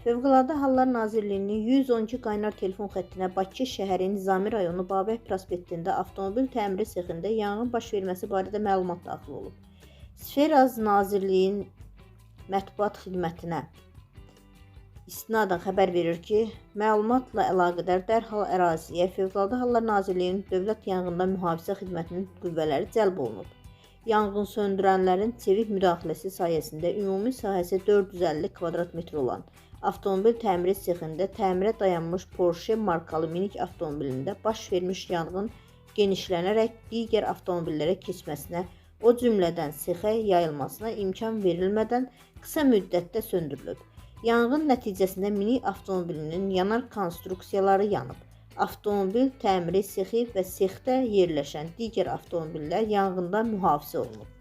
Fövqəladə Hallar Nazirliyinin 112 qaynar telefon xəttinə Bakı şəhəri Nizami rayonu Babək prospektində avtomobil təmiri sexində yanğın baş verməsi barədə məlumat daxil olub. Sferaz Nazirliyin mətbuat xidmətinə istinadən xəbər verir ki, məlumatla əlaqədar dərhal əraziyə Fövqəladə Hallar Nazirliyinin Dövlət Yanğından Mühafizə Xidmətinin qüvvələri cəlb olunub. Yanğın söndürənlərin çevik müdaxiləsi sayəsində ümumi sahəsi 450 kvadrat metr olan avtomobil təmiri sexində təmirə dayanmış Porsche markalı minik avtomobilində baş vermiş yanğın genişlənərək digər avtomobillərə keçməsinə, o cümlədən sexə yayılmasına imkan verilmədən qısa müddətdə söndürülüb. Yanğın nəticəsində minik avtomobilinin yanar konstruksiyaları yanıb. Avtomobil təmiri sexi və sexdə yerləşən digər avtomobillər yanğından mühafizə olunub.